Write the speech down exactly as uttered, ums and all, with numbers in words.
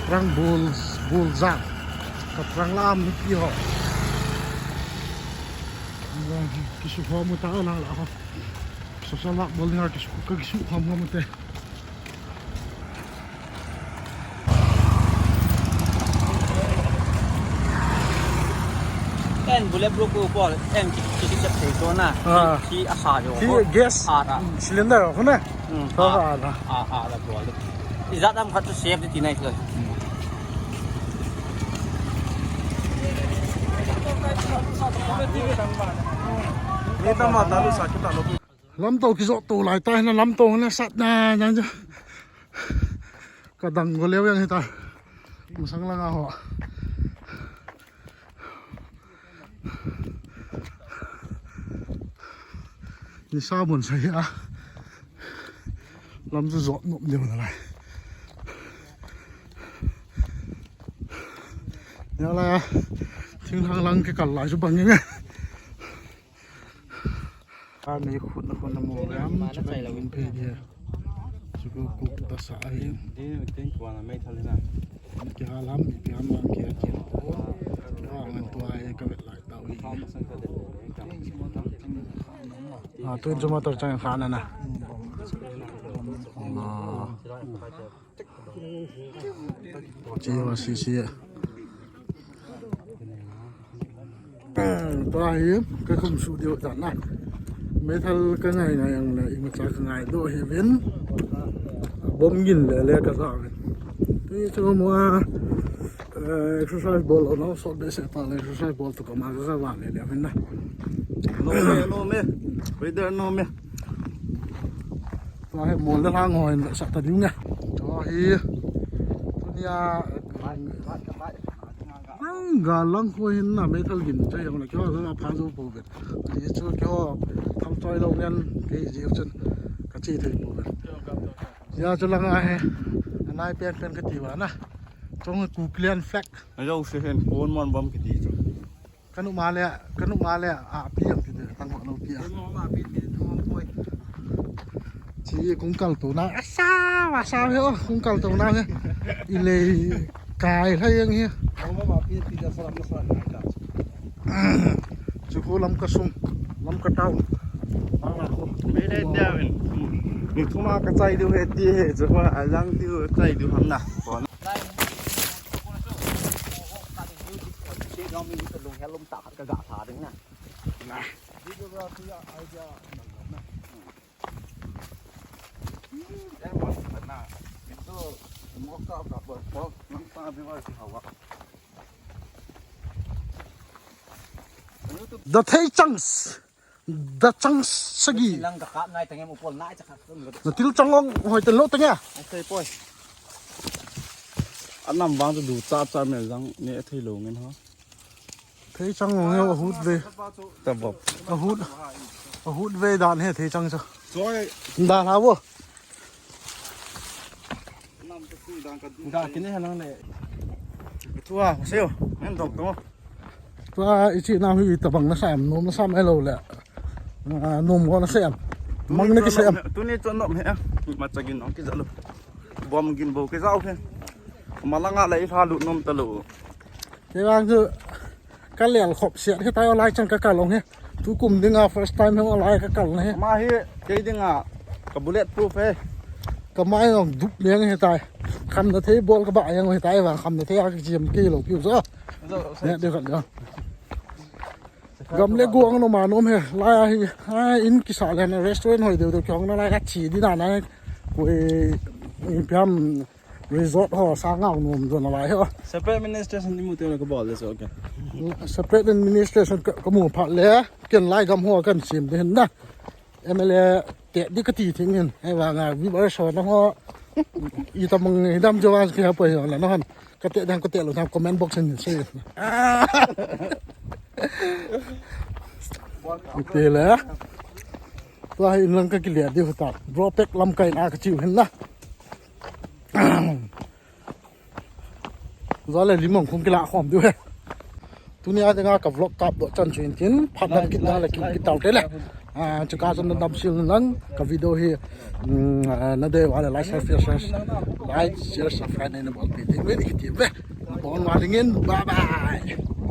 Rang bul, bul jang. Ka rang lam ni ki ho. Kisu ho mu ta na la ho. Social work bol ni kisu, ka kisu ho mu te. En bullet proof ko bol, en ki, ki, ki chep thei to na. Ah. Ki, ki asa jo. Ki gas. Ah, ah. Cylinder ko na. Hmm. Ah, ah, ah, ah, ah, bol. Ijat am khat to safety ti nai ko. Ni ta ma ta lu sa kita lo. Lamto kijo to lai ta na lamto na sat na na jo. Ka dang go leo yang hita. Masang lang a ho. Ni sa bon sa hi a. Lam chu jot nop leo na lai. Ya lai a. Thinglhang lang kikal lai chu bang nge. Ka mei khut na khut na mo ram, chu ka yin phe dia. Chu ko kuk ta sa ahi. Din, din ko na mei thal na. Ki ha lam, ki ha ma, ki ha ki ko. Ka ngan tua ai ka vet lai ta ui. Ha, tu in chu motor chang kha na na. Ah. Chi wa si si. Tua hi ka kum su diu ta na. Meithal ka ngai ngai ang le imacha ka ngai do hi vin. Bom gin le le ka sa vin. Tui chu mo a, eh, exercise bol lo no, so be se pa le exercise bol tu ka ma ka va le le vin na. No me, no me. Brother, no me. Tua hi mol le lang hoi sa ta diu nge. Tua hi. Tunia. Lang ga lang ko hin na meithal gin chai yang la kyo la pha zo po ve. Ye chu kyo tham choi lo ngen ke ji chun ka chi thei po ve. Ya chu lang a he. Nai pen pen ka ti wa na. Chong ku clean flag. Ayo se hen kon mon bom ki ti chu. Ka nu ma le, ka nu ma le, a pi ang ti de, tang ho lo pi a. Chi kung kal to na, asa, asa he o, kung kal to na he. I le kai lai ang he. Chu ko lam ka sung, lam ka tau. Me le dia ven. Ni thuma ka chai diu he ti he, chu ko a lang diu chai diu ham na. The Thei Chunks. Da chang sagi. Lang ka kap nai tang em upol nai cha khat. Na til chang ong hoi ten lo tang ya. Ai thei poi. Anam vang tu du cha cha me jang ne thei lo ngen ha. Thei chang ong yo ahut ve. Ta bop. Ahut. Ahut ve dan he thei chang cha. Choi. Dan ha wo. Ga kine ha nang le. Tua, seo, ngen dong to. Tua, ichi na hui tabang na sam, nom na sam elo le. Ah, nom ko na sam. Mang na ki sam. Tuni chon nom he. Ma chagin nong ki jalo. Bom gin bo ki jao he. Malanga le i pha lut nom ta lo. Ke bang chu. Ka lel khop siat hitai, lai chang ka kal ong he. Tukum dinga first time he, lai ka kal na he. Ama hi kei dinga ka bullet proof he. Ka mai ong dup leng hitai. Kham na thei bol ka ba yang hitai, vang kham na thei a ka jam kei lo piu so. Ne de khat de. Gam le guang no ma nom he. Lai a hi, a in kisa le na restaurant hoi deu deu ki hong na lai ka chi di na na. Ko e, e piam Resort ho, sa ngau nom don alai ho. Separate administration ni mu te ka bol le so ke. Separate administration ka, ka mu phat le, ken lai gam ho kan sim de hin na. M L A te di ka ti thing hin. He wa nga viewers ho na ho. I ta mang dam jo wa ke ha poi ho la na han. Ka te dang ka te lo tham comment box hin se. Te le. Tua hi in lang ka kile di ho ta. Bro pek lam kai na ka chiu hin na. Za le limong khum kila khom diu he. Tunia dinga ka vlog kap doh chan chu in tin, phat dang kit dang le kim kit tau te le. Ah, chuka chun nadam sil lang ka video hi, mm, ah, nadei uva le like, share, share, like, share, subscribe neina bolpeh ding uvin kati uve. Nabon uva dingin, bye bye.